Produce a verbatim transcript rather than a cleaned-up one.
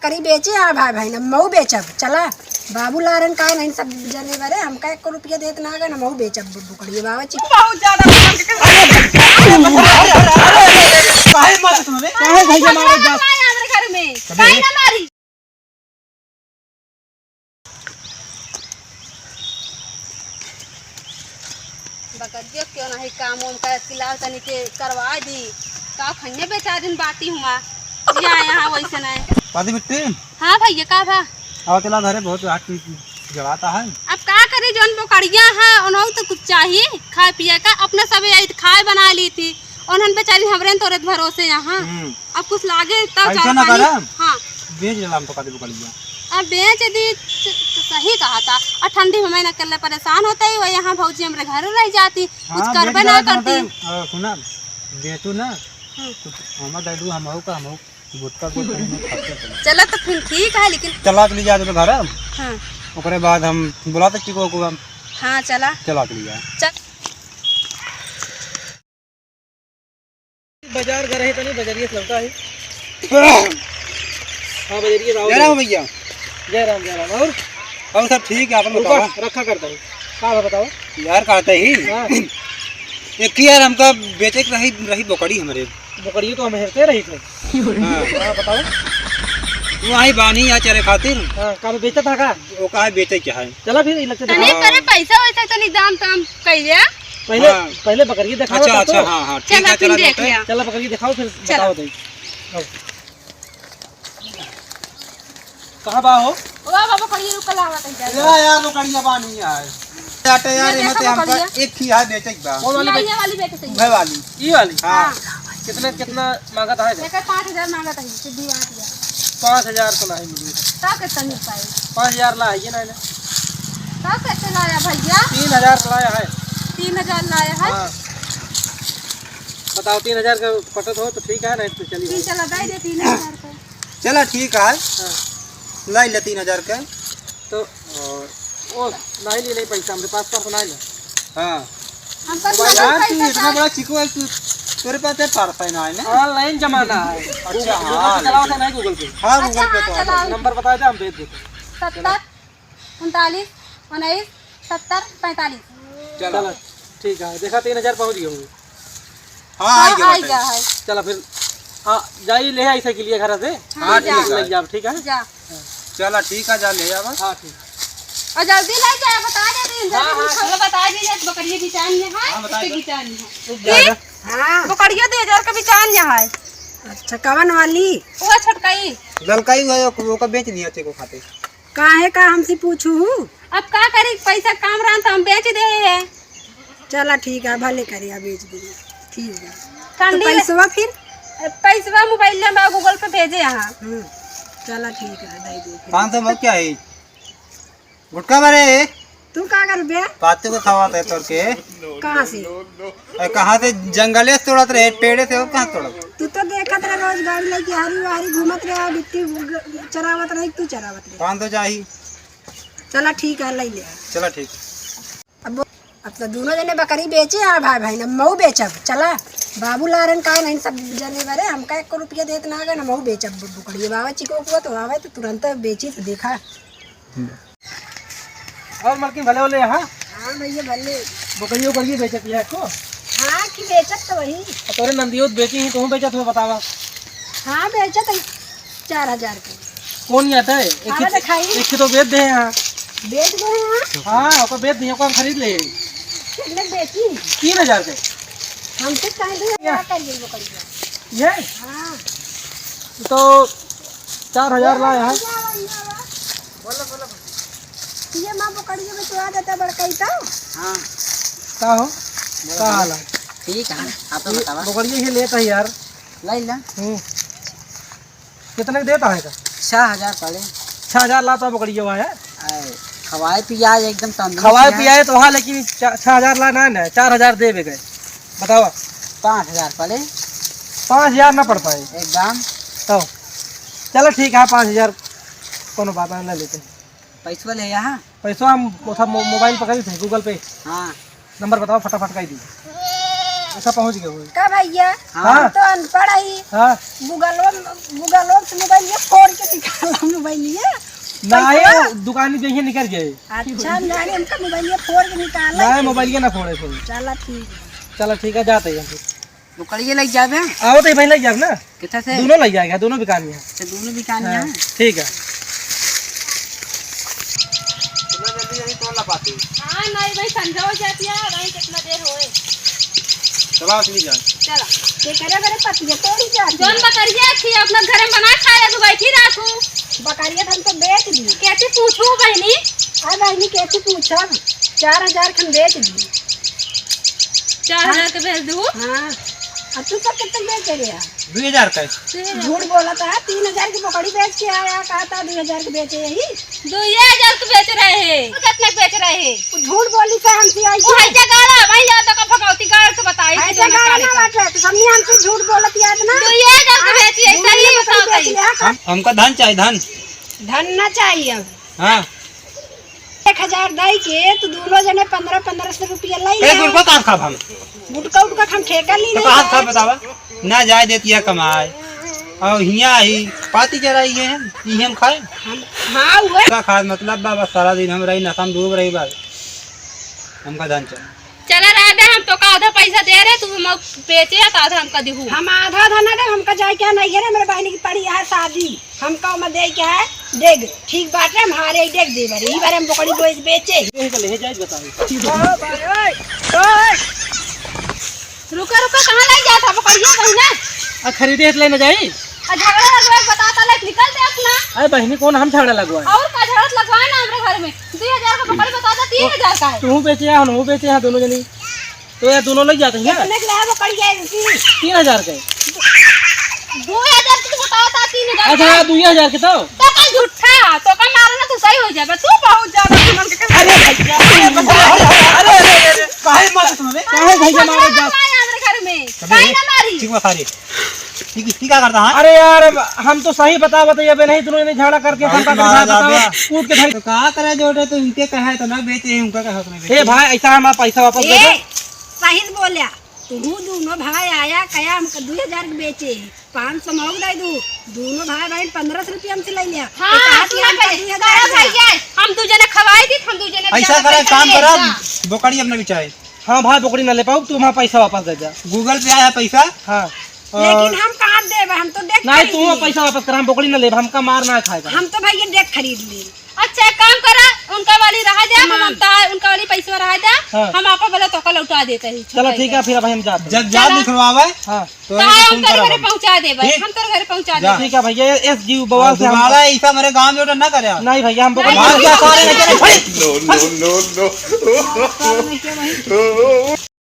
बकरी बेचे, हाँ भाई, भाई, ना मऊ बेचब, चला। बाबू लारन का नहीं, सब जने बरे, हमका एको रुपया देत ना गए, ना मऊ बेचब, बकरी बाबा चिक। बहुत ज्यादा। अरे, अरे, अरे, अरे, काहे मारे तुम्हें? काहे भैया मारे जा? हमारे घर में। अबे। काहे ना मारी? बकरिया क्यों नहीं काम वाम करत कि लाओ तनी के करवा दी। का खइने बेचारिन बाटी हुआ। जिया यहाँ वैसे नहीं। पादी बिट्टी। हाँ भैया, का भा? आओ चला घरे, बहुत हाथ पीठ जवाता है। अब का करी, जौन बकरिया है, उन्हों तो कुछ चाहिए खाए पिए का, अपने सब आई खाए बना ली थी, उन्होंने बेचारी हमरे तोरे भरोसे यहाँ। हम्म। अब कुछ लागे तब ऐसा चार ना पानी। करा। हाँ। बेच देला हम तो कभी बकरिया। अब बेच दी, स-, सही कहा था। और ठंडी में मैं अकेले परेशान होते ही, वह यहाँ भौजी हमरे घर रह जाती, कुछ हाँ, करबे बेच ना देला करती। तुम, अ, सुना, बेचू ना, हम्म। तो हमार दे दू, हम का, हम गुटखा गुटखा में खाते थे। चला तो फिर ठीक है, लेकिन चला के ले जा तो घर हम। हाँ। ओकरे बाद हम बुलाते चिको को हम। हाँ, चला। चला के ले जा। चल। बाजार घर है तनी, बजरिया से लौटा है। हाँ, बजरिया से आओ। जय राम भैया। जय राम, जय राम। और? और सब ठीक है, अपन रुका, बतावा। रखा करता है। का बा बताओ? यार, कहते ही। हाँ। एक ही यार, हमका बेचे के रही, रही बकरी हमरे। बकरी तो हम हेरते रही थे। हाँ। हाँ, बताओ। वो आई बानी या चरे खातिर। हाँ, का बेचता था का? वो का है, बेचे क्या है? चला फिर, इलाज से तनी दिखाओ। करे पैसा वैसा तनी दाम ताम कइले। पहले, हाँ। पहले बकरिया दिखाओ अच्छा, तब अच्छा, तो। हाँ, हाँ, ठीक चला, है, फिर चला, देख जाते हैं। लिया। चला, बकरिया दिखाओ, फिर चला। बताओ तनी। अब। कहाँ बा हो? ओ बाबा, बकरिया रुक, लावा तनी जा। या, या, बकरिया बा नहीं है। या तो यार, ये एमे देखो ते हमका बकरिया। एक ही है, बेचे के बा। कौन वाली ये, बेच-, ये वाली बेचे चाहिए। उहे वाली। ई वाली? हाँ। हाँ। कितना, कितना मांगत है? एकर पाँच हजार मांगत है, सीधी बात है। पाँच हजार तो नहीं मिली। तब कितना मिल पाए? पाँच हजार ला है, ये नहीं ना। तब कितना लाया भैया? तीन हजार लाया है। तीन हजार लाया है? हाँ। बताओ, तीन हजार का पटत हो तो ठीक है, नहीं तो चलिए। तीन चला, दे दे तीन हजार का। चला ठीक है। हाँ। लाई ले तीन हजार का। तो, और, ओ, नहीं ली, नहीं पैसा, हमरे पास पर्स नहीं ले। हाँ। हमका मोबाइल यार, तू पैसा इतना का बड़ा चिकू है, तू, तोरे पास है पर्स है ना, है ना? Online जमाना है। अच्छा, Google, Google हाँ, पे चलाओ लेकिन। तो नहीं Google पे। हाँ, अच्छा, Google पे हाँ, तो चलाओ। Number बता दे, हम भेज देते हैं। सत्तर, उनतालीस, उन्नीस, सत्तर, पैंतालीस। चलो। चलो, ठीक है, देखा तीन हजार पहुँच गए होंगे। हाँ, हाँ, आई गया आई बाटे। गया है। चलो फिर, हाँ, जाइए, ले आई साइकिलिया घर से। हाँ, हाँ, ठीक है। ले जाओ, ठीक है? जा। चला, ठीक है, जा ले आवा। हाँ, ठीक। और जल्दी ले जाए, बता दे दिन, हाँ, जल्दी हाँ। चलो, बता दीजिए, बकरिया बिचान ये है, हाँ, बता इसके दो। बिचान ये है। रुक जा, जा। हाँ। बकरिया दो हजार का बिचान ये है। अच्छा, कवन वाली? वो छोटकाई। ललकाई हुआ, ओका बेच दिया, तेको खाते। काहे का हमसे पूछू हूँ? अब का करी, पैसा काम रहन तो हम बेच दे है। चला ठीक है, भले करे, बेच दे। ठीक है। ठंडी तो पैसवा फिर? पैसवा मोबाइल में बा, Google पे भेजे यहाँ। हम्म, चला ठीक है, दे दे फिर। पाँच सौ में क्या है? गुटखा मारे। तू का करबे? पातू के खवात है तोर के। कहाँ से? अरे कहाँ से? जंगले से तोड़त रहे, पेड़े से, और कहाँ तोड़त? तू तो देखत रहे, रोज गाड़ी लेके हारी वारी घूमत रहे, बिट्टी ग-, चरावत रहे, तू चरावत रहे। पाँच सौ चाही। चला ठीक है, ले ले। चला ठीक। अब, अब तो दोनों जने बकरी बेचे हैं भाई, भाई ना मऊ बेचब। चला, बाबू लारन का नहीं, सब जने बरे, हमका एको रुपया देत ना गए, ना मऊ बेचब बकरी। बाबा चिको को तो आवे तो तुरंत बेची तो देखा। और मलकिन भले वाले यहाँ? हाँ भैया, भले। बकरियों, बकरियों बेचत है को? हाँ, कि बेचत तो वही। और तोरे नंदियो बेची ही, तू बेचत हो, बतावा। हाँ, बेचत है चार हजार के। कौन जाता है? एक हाँ, ही, दिखाई। एक ही तो बेच दे यहाँ। बेच दे यहाँ? हाँ, ओको बेच दे, ओको हम खरीद ले। कितने बेची? तीन हजार के। हमसे कहीं भी क्या? क्या करिए बकरिया? ये? हाँ। तो चार हजार लाया है। बोलो, बोलो। ये माँ बकरिया में चुरा देता बड़काई तो। हाँ। का हो? बोलो, का बोलो। हाल है? ठीक है, आप तो ये बतावा। बकरिया ही लेता है यार। लाई ला। हम्म। कितने के देता है का? छह हजार पड़े। छह हजार लाता बकरिया हुआ है। आए, खवाए पियाए एकदम तंदुरुस्त खवाए है। पियाए तो हाँ, लेकिन चा-, छह हजार ला ना, ना, चार हजार देबे के। बतावा। पाँच हजार पड़े। पाँच हजार ना पड़ पाए। एकदम। तो चलो ठीक है, पाँच हजार कोनो बात ना, ले लेते हैं। पैसवा ले यहाँ। पैसवा हम ओथा मो-, मोबाइल पर करी थे, Google पे। हाँ। नंबर बतावा, फटाफट करी दी। पैसा पहुँच गया होई। का भैया? हाँ। हम तो अनपढ़ ही। हाँ। Google, Google से मोबाइल ये फोड़ के निकाला। मोबाइलिया? ना, पैसा? ये दुकान में जइहे निकल जाए। अच्छा, हम जाने हमका मोबाइलिया फोड़ के निकाला ना, है। मोबाइलिया ना फोड़े फोड़े। चला ठीक है। चला ठीक है, जाते हैं फिर। बकरिया लग जाबे? आओ तो भाई लग जाब ना। कितना से? दोनों लग जाएगा, दोनों बिकानी है। अच्छा, दोनों बिकानी हाँ, है। ठीक है। इतना जल्दी जल्दी तोड़ ना पाती। हाँ, नहीं भाई, संझा हो जाती है, भाई कितना देर होए। चला असली जान। चला। ये करे मेरे पति ये तोड़ी जाती जौन है। बकरिया थी, अपना घर में बना खाया, तू बैठी रहा तू। बकरिया तो हम तो बेच दी। कैसे पूछू बहनी? अरे बहनी, कैसे पूछब? चार हजार खन बेच दी। चार हजार के बेच दू? हाँ। अब तू सब कितने बेच रहे हैं? दुई हजार का है। दुई हजार। झूठ बोला था, तीन हजार की बकरी बेच के आया, कहा था दुई हजार की बेचे यही। दुई हजार की बेच रहे हैं। तू कितने की बेच रहे हैं? वो झूठ बोली से हमसे आई वो थी। है जगाड़ा, भाई, या तो का भगवती गाड़ से बताई थी ऐसे दोनों गाड़ा काले ना का। बात है, तो हमने हमसे झूठ बोलत याद ना। दुई हजार की हाँ, बेची है, झूठ सही नहीं बताओ बताई। सही। हम, हमका धन चाहिए, धन। धन ना चाहिए। हाँ। एक हजार दई के तू दोनों जने पन्द्रह पन्द्रह सौ रुपया लई कहे ले। गुटखा कहाँ खाब हम? गुटखा उटखा हम ठेका ली तो नहीं कहाँ खाब। बतावा? ना जाए देती है कमाए। और हियाँ ही पाती चराई है, इहे हम खाए। हम, हाँ, हुए। का खाए मतलब बा, बस सारा दिन हम रही नशा में डूब रही बा। हमका धन चाहिए। चला रह दे, हम तोका आधा पैसा दे रहे, तू हम बेचे तो आधा हमका दिहू। हम आधा आधा ना दे, हमका जाए क्या नहीं है रे, मेरे बहनी की पड़ी है शादी। हमका ओमा दे के है, देख, ठीक बात है, हम हारे ही देख दे बारे, ई बारे हम बकरी बोए बेचे। यही का ले जाए बताओ। ओ भाई, ओए, ओए। रुका, रुका, कहाँ लग जाता बकरिया बहिना? आ, खरीदे ले ना जाई। आ, झगड़ा लगवा के बताता ले, निकल दे अपना। अरे बहिनी, कौन हम झगड़ा लगवाए? और का झगड़ा लगवाए ना हमरे घर में? दुई हजार का बकरी बताता, तीन हजार का है। तू बेचे है, हम बेचे हैं, दोनों जनी। तो यार दोनों लग जाते हैं। कितने के लाया बकरी है इनकी? तीन हजार के। दो हजार के तो बताओ ता, तीन हजार अच्छा, का। हाँ, दुई हजार के तो। तो कल झूठा, तो कल मारो ना, तू सही हो जाबे। तू बहुत ज्यादा सुमन के अरे भैया, अरे, अरे, अरे, अरे, अरे, काहे मारे तुमने? काहे भैया मारे जा? मारे हमरे घर में। अबे, काहे ना मारी? ठीक बा, खा रे। ठीक, ठीक क्या करता है? अरे यार, हम तो सही बता, बताइए, अबे नहीं, तूने झगड़ा करके अरे, हमका मारा बताओ, जाबे। कूट के धर। तो का करे जो तो इनके कहा है तो ना बेचे, उनका कहा तो ना बेचे। ए भाई, ऐसा हमारा पैसा वापस दे दे। ए, सही से बोल्या। तुहू दोनों भाई आया, कया हमका दुई हजार के बेचे, पाँच सौ महंग दे दू। दोनों भाई बहन पन्द्रह सौ रुपया हमसे ले लिया। हाँ, तो कहा कि सुना हमका पहले, दुई हजार करा दे। भैया, हम दू जने खवाई दी, हम दू जने ऐसा ज्यादा करे, पैसा काम ले करा, जा। बोकड़ी अपने बिचाए। हाँ भाई, बोकड़ी ना ले पाऊ, तू हमारा पैसा वापस दे जा। Google पे आया पैसा। हाँ। लेकिन हम कहाँ देब, हम तो देख नहीं, खरीद तू ली। पैसा वापस करा, हम बोकड़ी ना लेब, हमका मार ना खाएगा। हम तो भैया देख खरीद ली। अच्छा, एक काम करा, उनका वाली रहा दे, हम हाँ। हम ता-, उनका वाली पैसा रहा दे, हाँ। हम आपा वाला तोका लौटा देते हैं, चलो, ठीक है, फिर अब हम जाते हैं। जब जा ना। निकलवावे, हाँ। तो तो हम तोरे घरे पहुँचा देबे, ठीक? हम तोरे घरे पहुँचा जा। देबे। ठीक है भैया, ये एस जी बवाल से हम दोबारा ऐसा मेरे गाँव में ना करे। नहीं भैया, हम नहीं, बोकड़ी नहीं, नहीं, नहीं, नहीं, नहीं, नहीं। No, no, no, no।